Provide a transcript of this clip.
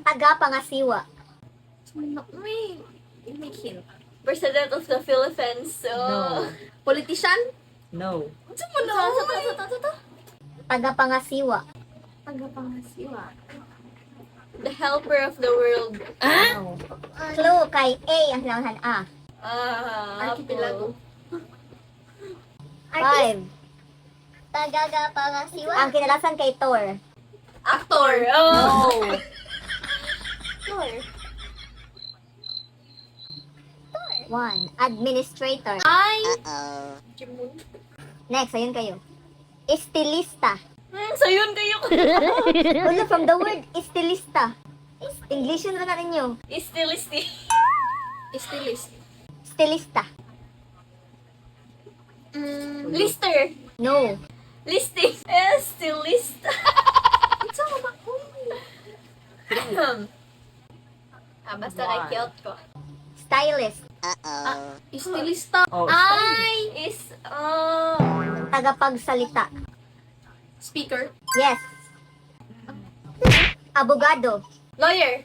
Taga-pangasiwa. May hint. President of the Philippines. So, No. Politician? No. Unsa mo na? Sa, sa, sa, sa, sa, Taga-pangasiwa. Tagapangasiwa. The helper of the world. No. Clue kay A ang kinaunahan A. Ah, Archipelago. Five. Tagagapangasiwa. Ang kinalasan kay Thor. Actor. Oh. No. Tor. One. Administrator. Ay! Jimun. Next, ayun kayo. Estilista. Sayon kayo. Ulo from the word estilista. English yun na ninyo. Stilisti. Stylist. Estilista. Lister. No. Listing. Estilista. Unsa mo ba? Ah, basta kay One. Kilt ko. Stylist. Stylista. Oh, Ay! Is, oh. Tagapagsalita. Speaker. Yes. Abogado. Lawyer.